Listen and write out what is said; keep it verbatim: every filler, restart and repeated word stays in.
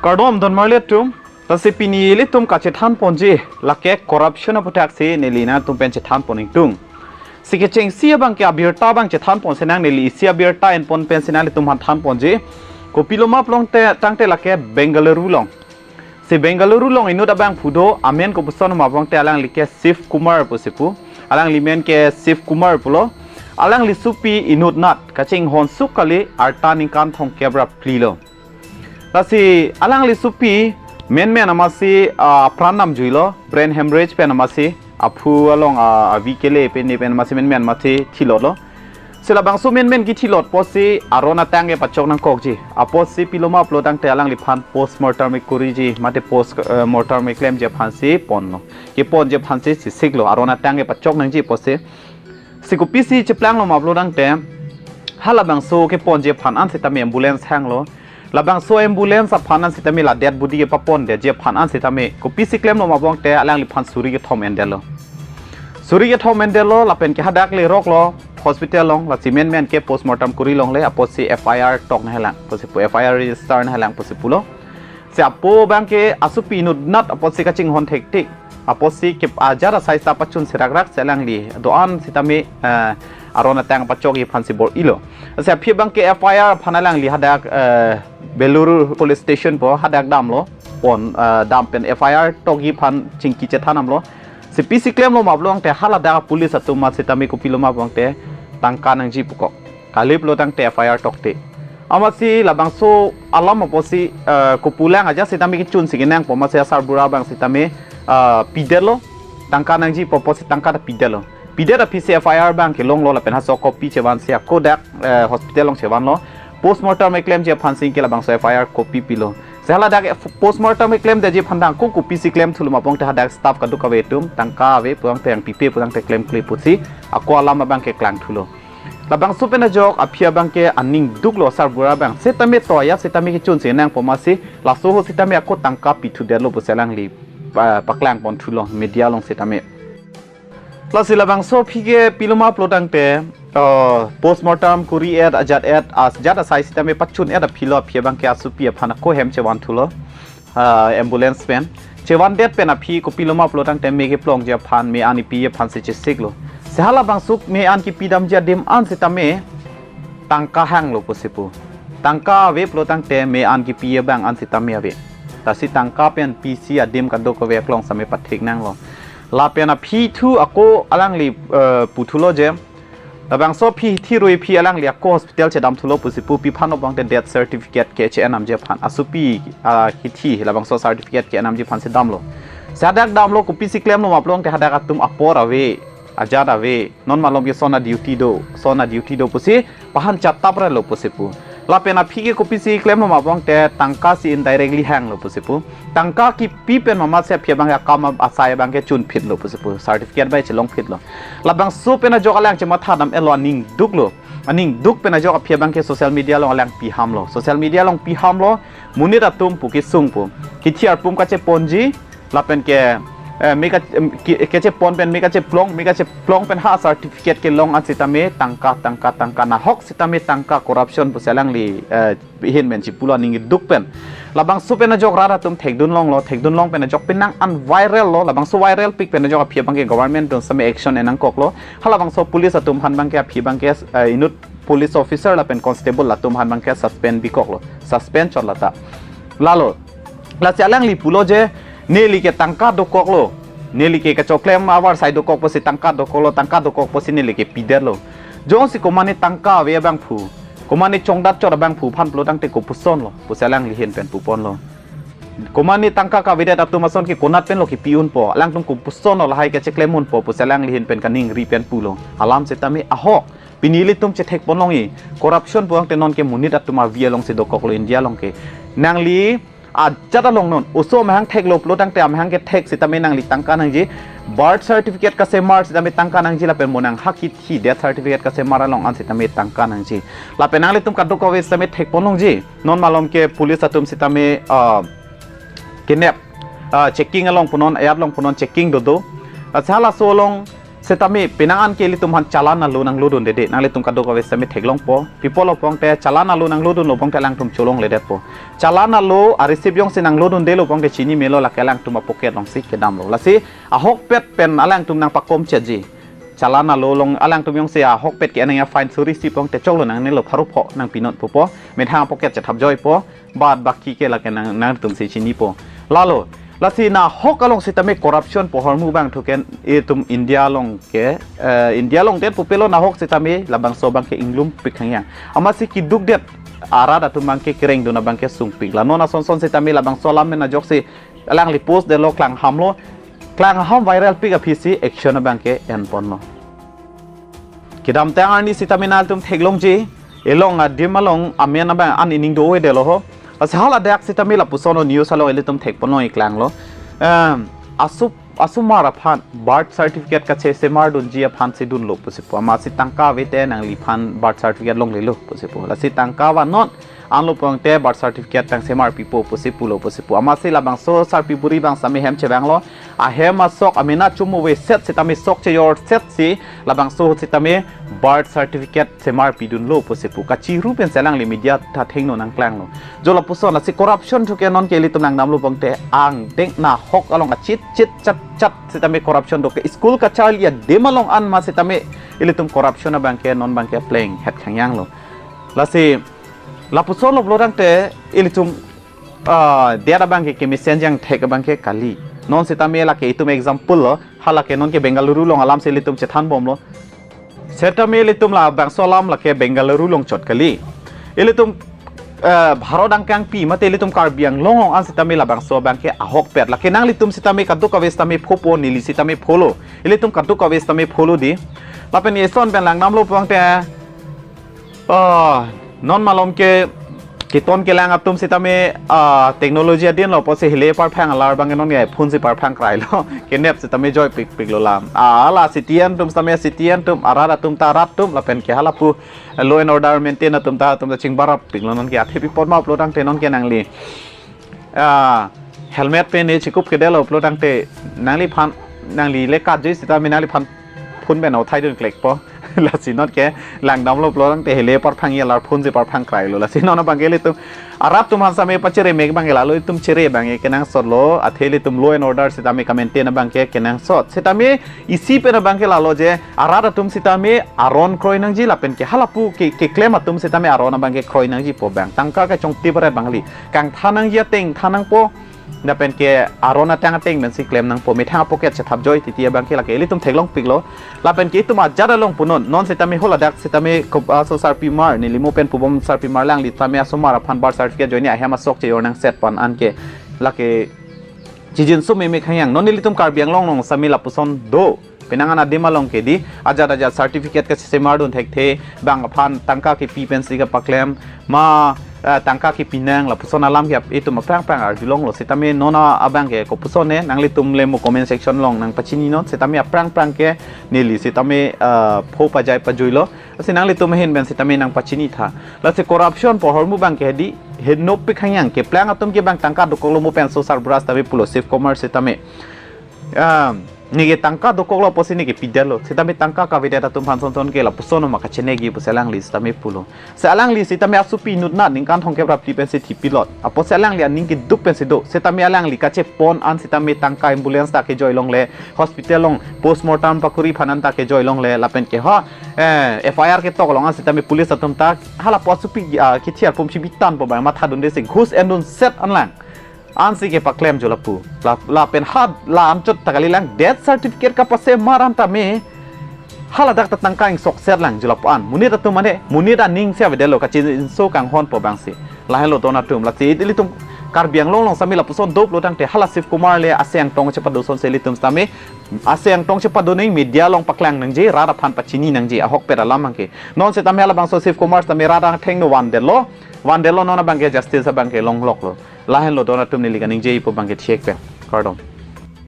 Kardom donmarli atum, lasi pini ilitum kachethan ponji, lake corruption aputhaksi neli nangtum pen chethan pon ingtung. Si kechengsi abang ke abirta abang chethan pon senang, neli isi abirta en pon pen senang ilitum aphan than ponji. Kopilo ma pulo tangte lake Bengaluru along. Si Bengaluru along inut abangphu do, amen kopuson ma pulo tangte alangli ke Shiv Kumar pusi pu. Alangli men ke Shiv Kumar pulo. Alangli sopi inutnat kachinghon suk kali, arta ningkan thomkep ra phli lo. Lasi alangli sopi menmen amatsi, ah, pran namjuilo, brain hemorrhage pen amatsi, aphu along, ah, avi kele pen ne pen amatsi menmen amatsi thilotlo. Si labangso menmen kethilot apotsi aron atang kepachok nangkokji. Apotsi pilo ma pulo tangte alangliphan post mortem kuriji, mate post, eh, mortem keklemji aphansi ponlo. Keponji aphansi chesiklo, aron atang kepachok nangji apotsi. Si kopisi cheplanglo ma pulo tangte, halabangso keponji aphan an sitame ambulance hanglo. Labangso ambulance aphan an sitame la dead body kepapondetji aphan an sitame kopisi klemlo ma pulo tangte alangliphan suri kethom endetlo. Suri kethom endetlo lapen ke hadak leroklo hospital along, lasi menmen ke post mortem kuri longle apotsi F I R tok nanghelang pusi pu, F I R register nanghelang pusi pulo. Si apo abang ke asopi inutnat apotsi kachinghon thektik. Apotsi ke ajat asai ta pachun serakrak si alangli do-an sitame, eh, aron atang pachokji aphansi bor-ilo. Si aphi abang ke F I R aphan alangli hadak, eh, Beluru Police Station pu hadak damlo. Pon, eh, dam pen F I R tokji aphan chingki chethan damlo. Si pisi klemlo ma pulo tangte haladak police atum amat sitame kopilo ma pulo tangte tangka nangji pukok. Kali pulo tangte F I R tokte. Amatsi labangso alam apotsi, eh, kopulang ajat sitame kechun si kenangpo amatsi asarbura abang sitame, eh, pidetlo. Tangka nangji pu apotsi tangka ta pidetlo. Pidet aphisi F I R abang kelonglo lapen halaso copy chevansi ako dak, eh, hospital along chevanlo. Post mortem keklemji aphansi ke labangso F I R copy pilo. Si haladak post mortem keklemdetji aphan tangka kopisi klemthulo ma pulo tangte hadak staff kadokave atum tangka ave pulo tangte nangpipe pulo tangte klemkle pusi ako alam abang keklang thulo. Labangso pen ajok aphi abang ke aning duklo asarbura abang. Sitame toya sitame kechun si nangpo amatsi laso ho sitame ako tangka pithudetlo pusi alangli pa-, paklang pon thulo media along sitame. Lasi labangso aphi ke pilo ma pulo tangte, eh, post mortem kuri-et ajat-et ajat asai sitame pachun-et aphilo aphi abang ke asopi aphan ako hem chevan thulo. Ah, ambulance pen chevandet pen aphi kopilo ma pulo tangte me keplongji aphan, me an kepiji aphansi chesiklo. Si halabangso me an kepidamji adim an sitame tangka hanglo pusi pu. Tangka ave pulo tangte me an kepi abang an sitame ave. Lasi tangka pen pisi adim kadokave aklong sitame pathik nanglo. Lapen aphi thu ako alangli, eh, puthulo je labangso aphi thirui aphi alangli ako hospital chedam thulo pusi pu, pi aphan pulo tangte death certificate ke che-en namji aphan. Asopi, ah, kithi labangso certificate ke-en namji aphansi damlo. Si hadak damlo kopisi klemlo ma pulo tangte hadak atum apor ave, ajat ave, non malom ke lason aduty do, lason aduty do pusi pahan chatap relo pusi pu. Lapen aphi ke kopisi klemlo ma pulo tangte tangka si indirectly hanglo pusi pu. Tangka kepi pen ma amatsi aphi abang ke akam asai abang ke chunphitlo pusi pu. Certificate bai chelongphitlo. Labangso pen ajok alang chematha dam-etlo, aning duklo. Aning duk pen ajok aphi abang ke social media along alang pihamlo. Social media along pihamlo, monit atum pu kesung pu. Kithi arpum kacheponji, lapen ke, eh, me ka, em, ke, kechepon pen me kacheplong, me kacheplong pen ha certificate kelong an sitame tangka, tangka, tangka nahok sitame tangka, corruption pusi alangli, eh, ahin pen chipulo aning duk pen. Labangso pen ajok rat atum thekdun longlo, thekdun long pen ajok penang an viral lo, labangso viral pik pen ajok aphi abang ke government atum sitame action en nangkoklo. Halabangso police atum aphan abang ke aphi abang ke, eh, inut police officer lapen constable atum aphan abang ke suspend bikoklo, suspend chot lata. Lalo, lasi alangli pulo je, neli ke tangka dokoklo, neli ke kachoklem avarsai dokok pusi tangka dokoklo, tangka dokok pusi neli ke pidetlo. Jongsi komane tangka ave abangphu, komane chongdat chot abangphu aphan pulo tangte kopusonlo pusi alangli ahin pen puponlo. Komane tangka kavedet atum ason ke konat penlo kepi unpo, alangtum kopusonlo lahai kecheklem unpo pusi alangli ahin pen kaningri pen pulo. Alam sitame ahok. Pini ilitum chethek pon longji. Corruption pu tangte non ke monit atum avi alongsi dokoklo India along ke. Nangli ajat along non oso amahang theklo pulo tangte amahang kethek sitame nangli tangka nangji. Birth certificate kasemar sitame tangka nangji, lapen mo nang ha kithi death certificate kasemar along an sitame tangka nangji. Lapen nanglitum kadokave sitame thek pon longji. Non malom ke police atum sitame, ah, kenep, ah, checking along punon, ayat along punon checking dodo. Lasi halaso along Setame penang an ke ilitum aphan challan alo nanglodundede, nanglitum kadokave setame theklongpo. Pi apotlo pulote challan alo nanglodunlo pulote alangtum cholongledetpo. Challan alo a-receipt jongsi nanglodundelo pulote chini melo, lake alangtum a-pocket alongsi kedamlo. Lasi ahokpet pen alangtum nangpakom chetji. Challan alo along alangtum jongsi ahokpet ke-en nangji, fine suri isi pulote choklo, nangnelo pharo pho nangpinon pupo. Methang pocket chethapjoipo. Baad baki ke lake nang, nangtumsi chinipo. Lalo, lasi nahok along setame corruption pu ahormu abang thu ke itum India along ke, eh, India along det pupelo, nahok setame labangso abang ke inglumpik hangyang. Amatsi keduk det arat atum abang ke kerengdun abang ke sungpik. La non asonson setame labangso alam pen ajoksi alangli post detlo, klanghamlo, klangham viralpik aphisi action abang ke enponlo. Kedamtang arni setame nangtum theklongji, elong adim along amen abang an ining do-edetlo ho. Lasi haladak setame lapuson news along ilitum thekponlong, iklanglo. Em, asu, asomar aphan birth certificate kachesemardunji aphansi dunlo pusi pu. Amatsi tangka avete nangliphan birth certificate longlelo pusi pu. Lasi tangka vannon, anlo pulote birth certificate nangsemarpipo pusi pulo pusi pu. Amatsi labangso sarpi buri abang setame hem chevanglo. Ahem asok amena chumuve set setame sok chejor setsi labangso setame birth certificate semarpidunlo pusi pu. Kachiru pensi alangli media ta thengno nangklanglo. Jo lapuson, lasi corruption thu ke non ke ilitum nangdamlo pulote angdeng nahok along achit chit chat chat setame corruption do ke, school kacharli adim along an ma setame ilitum corruption abang ke non abang ke plenghet hangyanglo. Lasi lapusonlo pulo tangte ilitum, ah, det abang ke kemesen jangthek abang ke kali. Non setame lake itum example lo, halake non ke Bengaluru along alamsi ilitum chethanbomlo. Setame ilitum labangso alam lake Bengaluru along chot kali. Ilitum, eh, Bharat angkangpi mate ilitum Karbi Anglong along an setame labangso abang ke ahokpet. Lake nanglitum setame kadokave setame phopo, neli setame pholo. Ilitum kadokave setame pholo di. Lapen eson pen langdamlo pulote, ah, non malom ke keton kelang atum setame, ah, technology adinlo pusi hile parphang alar abang non ya phone si parphang krailo. Kenep setame joipikpiklo lam. Ah, hala citizen atum setame citizen atum, arat atum ta arat atum, lapen ke halapu law and order maintain atum ta atum ta chingbarapiklo, non ke athe pi apot ma pulo tangte non ke nangli, ah, helmet pen ne chikup kedetlo pulo tangte nangliphan, nangli le katjui setame nangliphan phone pen uthai dunklekpo. Lasi non ke langdamlo pulo tangte hile parphang ya lar phone si parphang krailo. Lasi non abang ke ilitum arat atum aphan setame pachere mek abang ke lalo itum chere abang ke kenangsotlo, athe ilitum law and order setame kamaintain abang ke kenangsot. Setame isi pen abang ke lalo je arat atum setame aron kroi nangji lapen ke halapu ke, keklem atum setame aron abang ke kroi nangji pu abang. Tangka kachongtip aret abang kali. Kangthan nangji ateng than nangpo. Lapen ke aron ateng ateng pensi klem nangpo, methang pocket chethapjoi titi abang ke lake ilitum theklongpiklo. Lapen ke itum ajat along punon, non setame haladak setame kop-, aso sarpimar, neli mo pen pubom sarpimar, alangli setame asomar aphan birth certificate ajoine ahem asok chejor nangset pu an ke lake chijinso memek hangyang. Non ilitum Karbi Anglong along setame lapuson do. Penang an adim along ke di, ajat ajat certificate kachesemardun thekthe, bang aphan tangka kepi pensi kapaklem, ma, eh, tangka kepi nang, lapuson alam ke ap-, itum aphrang aphrang arjulonglo. Setame non abang ke kopuson ne, nanglitum le mo comment section along nangpachininon, setame aphrang aphrang ke neli setame, eh, pho pajai pajuilo. Lasi nanglitum ahin pen setame nangpachinitha. Lasi corruption pu ahormu abang ke di, henopik hangyang, keplang atum ke bang tangka dokoklo mo pensi sarbura setame pulo, Shiv Kumar setame. Ah, neke tangka dokoklo pusi neke pidetlo. Setame tangka kavedet atum aphan sonson ke lapuson ma kachenegi pusi alangli setame pulo. Se alangli setame asopi inutnat ningkan thomkep ra phli pensi thipilot. Apotsi alangli aning keduk pensi do. Setame alangli kachepon an setame tangka ambulance ta kejoi longle, hospital along postmortem pakuri aphan an ta kejoi longle, lapen ke ho, eh, F I R ketok along an setame police atum ta halapu asopi, ah, kethiar pum chibitan po bang mathadunde si ghus endun set anlang. Ansi kepaklem jo lapu. La, lapen ha la anchot ta kalilang death certificate kapasemar an tame haladak ta tangka ingsokset lang jo lapu an. Monit atum mane, monit aning si avedetlo kachinso kanghon po bangsi. Lahenlo don atum, lasi ilitum Karbi Anglong along setame lapuson doplo tangte hala Shiv Kumar le ase angtong chepadosonsi ilitum setame ase angtong chepadon ning media along paklang nangji, rat aphan pachini nangji, ahokpet alam abang ke. Non setame halabangso Shiv Kumar setame rat angthengno vandetlo, vandetlo non abang ke justice abang ke longloklo. Lahenlo don atum neli kaningje ipo abang ke thiek pen. Kardom.